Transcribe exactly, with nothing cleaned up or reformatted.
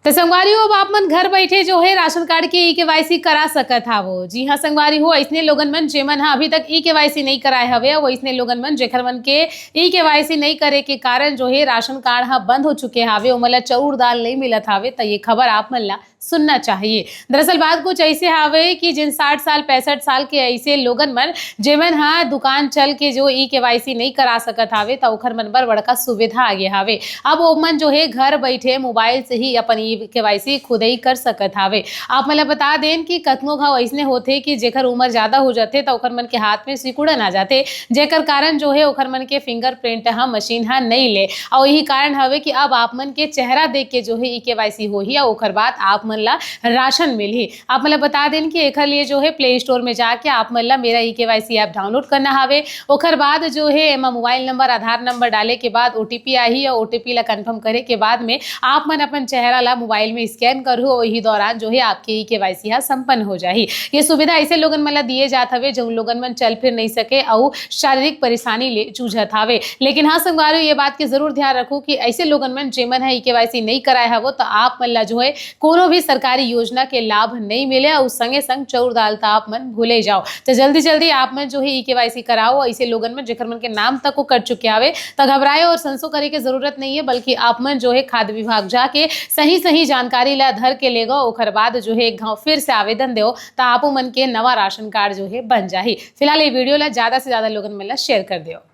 तो संगवारी हो, अब आप मन घर बैठे जो है राशन कार्ड के ई केवाईसी करा सकत हावो। जी हाँ संगवारी हो, ऐसने लोगन मन जेमन हा अभी तक ई केवाईसी नहीं कराए हवे, वो ऐसने लोगन मन जेखर मन के ई केवाईसी नहीं करे के कारण जो है राशन कार्ड हा बंद हो चुके हावे, ओमन ला चाउर दाल नहीं मिलत हावे, तो ये खबर आप मन ला सुनना चाहिए। दरअसल बात कुछ ऐसे हावे कि जिन साठ साल पैंसठ साल के ऐसे लोगन मन जेमन हा दुकान चल के जो ई केवाईसी नहीं करा सकत हावे, तो ओखर मन बर बड़का सुविधा आ गया हावे। अब ओमन जो है घर बैठे मोबाइल से ही अपन ई केवाईसी खुद ही कर सकत हावे। आप मन ला बता देन कि कतनो घाव ऐसने होथे कि जेकर उम्र ज्यादा हो जाथे, तो ओकर मन के हाथ में सिकुड़न आ जाथे, जेकर कारण जो है ओकर मन के फिंगरप्रिंट हा मशीन हा नहीं ले। और यही कारण हवे कि अब आप मन के चेहरा देख के जो है ई केवाईसी होही और ओकर बाद आप मन ला राशन मिलही। आप मन ला बता देन कि एकर लिए जो है प्ले स्टोर में जाके आप मन ला मेरा ई केवाईसी ऐप डाउनलोड करना हावे। ओकर बाद जो है एमा मोबाइल नंबर, आधार नंबर डाले के बाद ओटीपी आही और ओटीपी ला कंफर्म करे के बाद में आप मन अपन चेहरा ला मोबाइल में स्कैन करहु और यही दौरान जो है आपके ई केवाईसी हा संपन्न हो जाही। ये सुविधा ऐसे लोगन मन ला दिए जात हवे जो लोगन मन चल फिर नहीं सके और शारीरिक परेशानी ले जूझत हावे। लेकिन हाँ संगवारी, ये बात के जरूर ध्यान रखो कि ऐसे लोगन मन जेमन हा ई केवाईसी नहीं कराए हवो, तो आप मन ला जो है कोनो भी सरकारी योजना के लाभ नहीं मिले और संगे संग चाउर दाल तो आप मन भूले जाओ। तो जल्दी जल्दी आप मन जो है ई केवाईसी कराओ। ऐसे लोगन मन जेकर मन के नाम तक वो कट चुके हावे, तो घबराए और संसो करे के जरूरत नहीं है, बल्कि आप मन जो है खाद्य विभाग जाके सही सही जानकारी ला धर के लेगो, ओकर बाद जो है एक घाव फिर से आवेदन देओ, तो आपो मन के नवा राशन कार्ड जो है बन जाही। फिलहाल ये वीडियो ला ज्यादा से ज्यादा लोगन मन ला शेयर कर दियो।